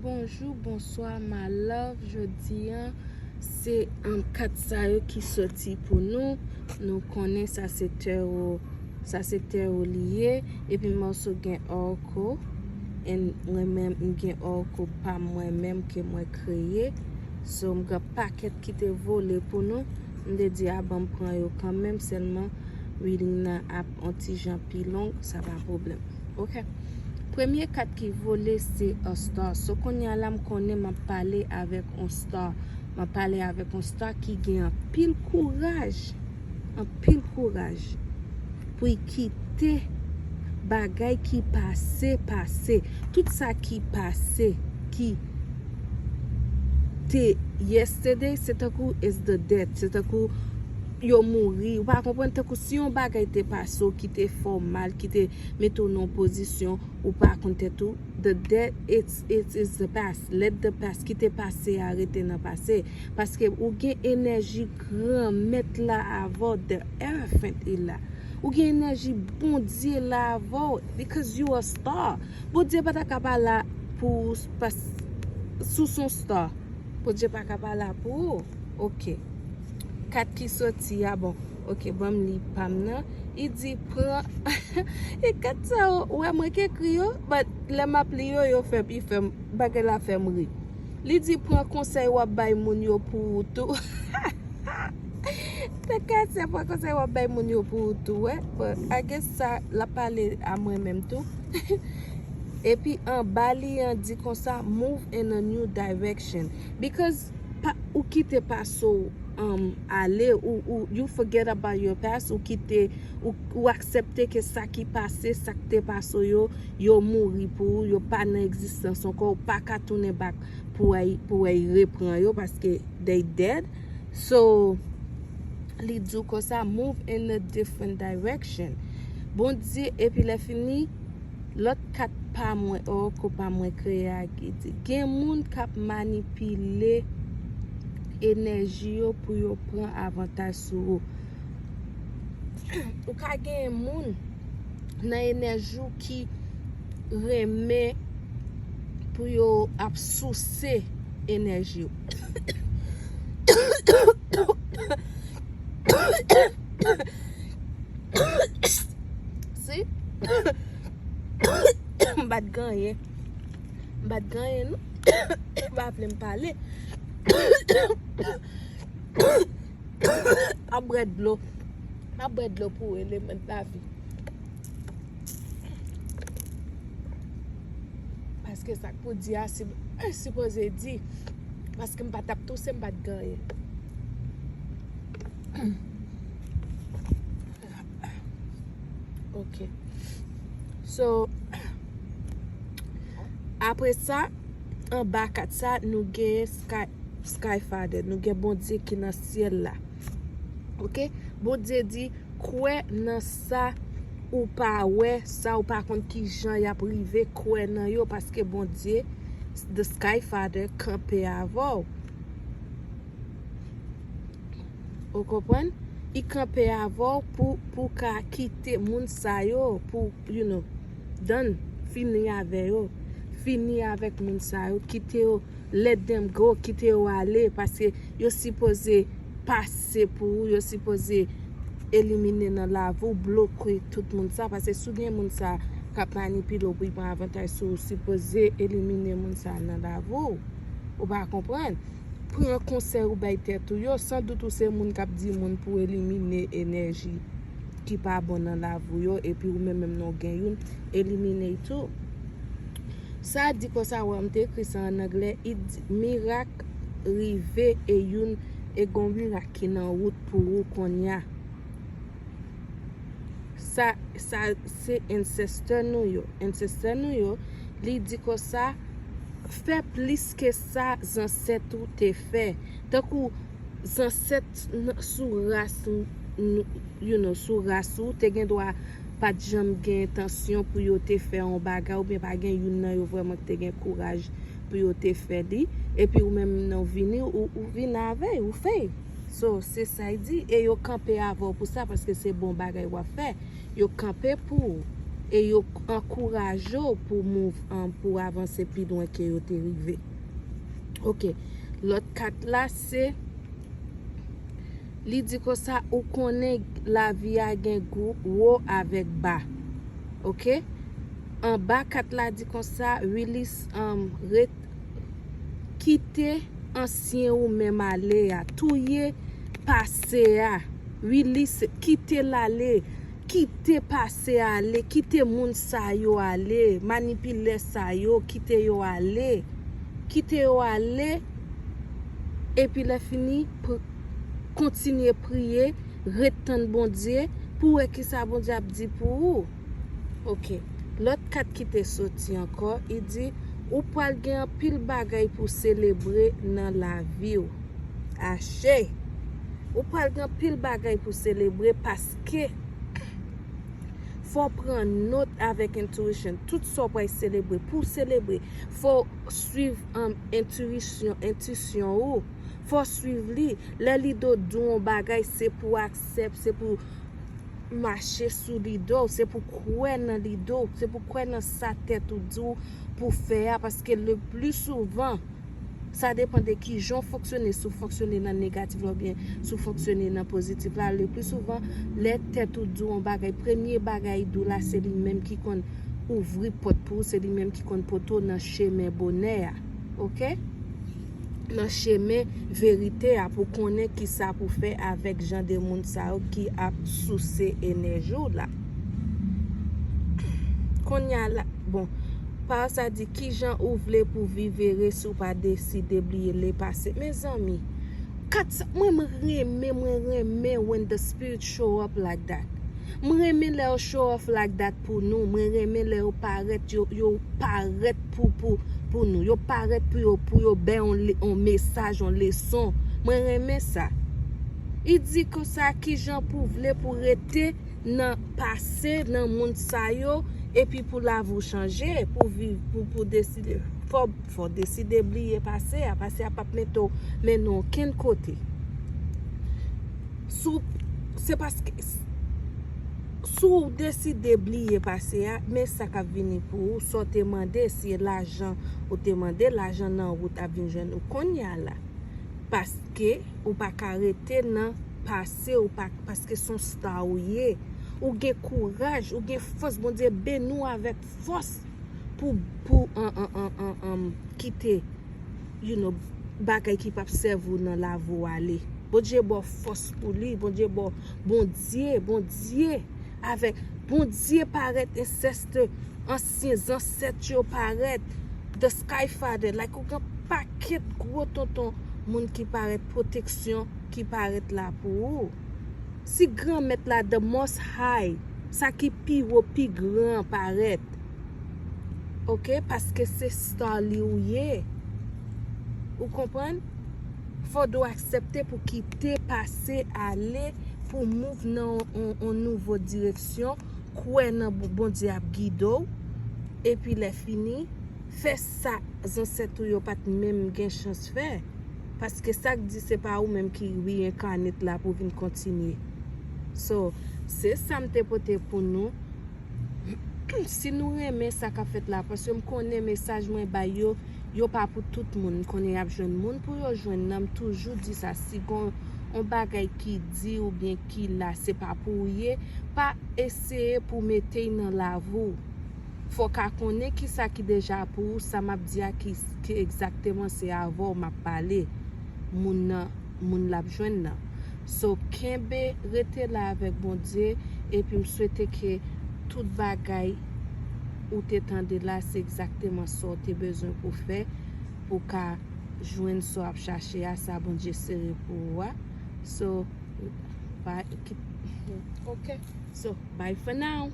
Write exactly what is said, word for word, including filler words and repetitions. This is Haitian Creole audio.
Bonjou, bonswa, my love. Jodi an, se um, kat sa yo ki soti pou nou. Nou konnen sa se tèwo, sa se tèwo li ye. Epi m also gen oracle. And mwen menm, m gen oracle pa mwen menm ke mwen kreye. So, m gen pakèt ki te vole pou nou. M te di, a, ban m pran yo kanmenm, sèlman reading nan ap on ti jan pi long, sa pa pwoblèm. Ok. Premye kat ki vole se a star. So kounye a la m konnen m ap pale avèk on star. M ap pale avèk on star ki gen anpil kouraj. Anpil kouraj. Pou y kite bagay ki pase, pase. Tout sa ki pase, ki te yesterday, se tankou is the dead. Se tankou yo mouri. Ou pa konprann, tankou si yon bagay te pase w ki te fè w mal, ki te mete w nan yon pozisyon ou pa konn tèt ou, the dead, it's, it's, it's the past. Let the past, kite pase a rete nan pase. Paske ou gen enèji Granmèt la avè w, the elephant is la. Ou gen enèji Bondye la avè w, because you a star. Bondye pa ta ka pa la pou ou, pas, si w se yon star. Bondye pa ka pa la pou ou. Ok. Kat ki soti a, bon. Ok, ban m li pa m nan. Li di pran. E kat sa yo, ou wè mwen k ekri yo, but lè m ap li yo, yo fè, li fè m, bagay la fè m ri. Li di pran konsèy w ap bay moun yo pou ou tou. Te ka se pran konsèy w ap bay moun yo pou ou tou, wè. But I guess sa, l ap pale a mwen menm tou. Epi anba li an di konsa, move in a new direction. Because pa, ou kite pase w um, ale, ou, ou, you forget about your past, ou kite, ou, ou aksepte ke sa ki pase, sa k te pase w yo, yo mouri pou ou, yo pa nan egzistans ankò, ou pa ka tounen back pou w al, pou w al repran yo, paske they dead. So, li di w konsa, move in a different direction. Bondye, epi lè fini, lòt kat pa mwen, oracle pa mwen kreye a ki di, gen moun k ap manipile enèji yo pou yo pran avantaj sou ou. Ou ka gen moun nan enèji w ki renmen pou yo ap souse enèji w. Si m pa t gen anyen, m pa t gen anyen non. M pa vle m pale. M ap bwè dlo. M ap bwè dlo pou eleman lavi. Paske sa k pou di a, si, sipoze di. Paske m pa t ap touse, m pa t gen anyen. Ok. So, apre sa, anba kat sa, nou gen Sky, Sky Father. Nou gen Bondye ki nan syèl la. Ok? Bondye di, kwè nan sa ou pa wè, sa ou pa konn ki jan y ap rive, kwè nan yo, paske Bondye, the Sky Father, kanpe avè w. Ou konprann? Li kanpe avè w pou, pou ka kite moun sa yo, pou, you know, done, fini avè yo. Fini avèk moun sa yo, kite yo, let them go, kite yo ale, paske yo sipoze pase pou ou, yo sipoze elimine nan lavi w, bloke tout moun sa, paske si w gen moun sa k ap manipile w pou y pran avantaj sou ou, sipoze elimine moun sa nan lavi w. Ou pa konprann? Pran konsèy ou bay tèt ou yo, sandout ou se moun k ap di moun pou elimine enèji ki pa bon nan lavi w yo, epi ou menm menm nan w gen youn, elimine l tou. Sa di konsa, wè, m te ekri sa an anglè, it di, mirak rive e youn, e gon mirak ki nan wout pou ou kounye a. Sa, sa se ancestor nou yo. Ancestor nou yo, li di konsa, fè plis ke sa zansèt ou te fè. Tankou zansèt n-, sou ras n-, n-, you know, sou ras ou, te gen dwa pa t janm gen entansyon pou yo te fè yon bagay, oubyen pa gen youn nan yo vrèman ki te gen kouraj pou yo te fè li. Epi ou menm nan w vini, ou, ou vin avè l, ou fè l. So, se sa l di, e yo kanpe avè w pou sa, paske se bon bagay w ap fè. Yo kanpe pou ou. e yo ankouraje w pou move, um, pou avanse pi lwen ke yo te rive. Ok. Lòt kat la se, li di konsa, ou konnen lavi a gen gwo, wo avèk ba. Ok? Anba kat la di konsa, release, um, ret, kite ansyen ou menm ale a, touye pase a, release, kite l ale, kite pase a ale, kite moun sa yo ale, manipilè sa yo, kite yo ale, kite yo ale, epi lè fini, pr-, kontinye priye, ret tann Bondye, pou wè kisa Bondye ap di pou ou. Ok. Lòt kat ki te soti ankò, li di, ou pral gen anpil bagay pou selebre nan lavi w. Ache! Ou pral gen anpil bagay pou selebre paske fò w pran nòt avèk intuition. Tout sa w pral selebre, pou w selebre, fò w swiv, um, intuition, intuition ou. Fò w swiv li. Lè li do di w yon bagay, se pou w aksepte, se pou mache sou lide w, se pou kwè nan lide w, se pou kwè nan sa tèt ou di w pou fè a, paske le pli souvan, sa depann de kijan w fonksyone, si w fonksyone nan negatif la oubyen si w fonksyone nan pozitif la, le pli souvan, lè tèt ou di w yon bagay, premye bagay li di w la, se li menm ki konn ouvri pòt pou ou, se li menm ki konn pote w nan chemen bonè a. Ok? Nan chemen verite a pou konnen kisa pou fè avèk jan de moun sa yo ki ap souse enèji w la. Kounye a la, bon, pawòl sa di, kijan ou vle pou viv ere si w pa deside bliye lepase? Mezanmi, kat sa, mwen, mwen renmen, mwen renmen when the spirit show up like that. Mwen renmen lè yo show off like that pou nou. Mwen renmen lè yo parèt, yo, yo parèt pou, pou, pou nou. Yo parèt pou yo, pou yo bay yon, yon mesaj, yon leson. Mwen renmen sa. Li di konsa, kijan pou vle pou rete nan pase, nan moun sa yo, epi pou lavi w chanje, pou viv, pou, pou deside. Fò, fò deside bliye pase a, pase a p ap mete w mennen w okenn kote. Si w, se paske, si w deside bliye pase a, men sa k ap vini pou ou, sa w te mande, si e lajan ou te mande, lajan nan wout ap vin jwenn ou kounye a la. Paske ou pa ka rete nan pase, ou pa, paske se yon star ou ye. Ou gen kouraj, ou gen fòs, Bondye beni w avèk fòs pou, pou, an, an, an, an, an, kite, you know, bagay ki p ap sèvi w nan lavi w ale. Bondye ba w fòs pou li, Bondye ba w, Bondye, Bondye, avèk Bondye parèt, ancestor, ansyen zansèt yo parèt, the sky father, like, ou gen pakèt gwo tonton moun ki parèt, pwoteksyon ki parèt la pou ou. Si Granmèt la, the most high, sa ki pi wo, pi gran parèt. Ok? Paske se star li ou ye. Ou konprann? Fò w aksepte pou kite pase ale, pou move nan yon, yon, yon nouvo direksyon, kwè nan Bon-, Bondye ap gide w, epi lè fini, fè sa zansèt ou yo pa t menm gen chans fè. Paske sa k di se pa ou menm ki reincarnate la pou vin kontinye. So, se sa m te pote pou nou. Si nou renmen sa k ap fèt la, paske m konnen mesaj mwen bay yo, yo pa pou tout moun. M konnen y ap jwenn moun pou yo jwenn nan. M toujou di sa, si gon yon bagay ki di oubyen ki la, se pa pou ou ye, pa eseye pou mete y nan lavi w. Fò w ka konnen kisa ki deja pou ou, sa m ap di a ki, ki egzakteman se avè w m ap pale. Moun nan, moun l ap jwenn nan. So, kenbe, rete la avèk Bondye, epi m swete ke tout bagay ou te tande la, se egzakteman sa w te bezwen pou fè, pou w ka jwenn sa w ap chache a, sa Bondye sere pou ou a. So, bye, ki-, ok. So, bye for now.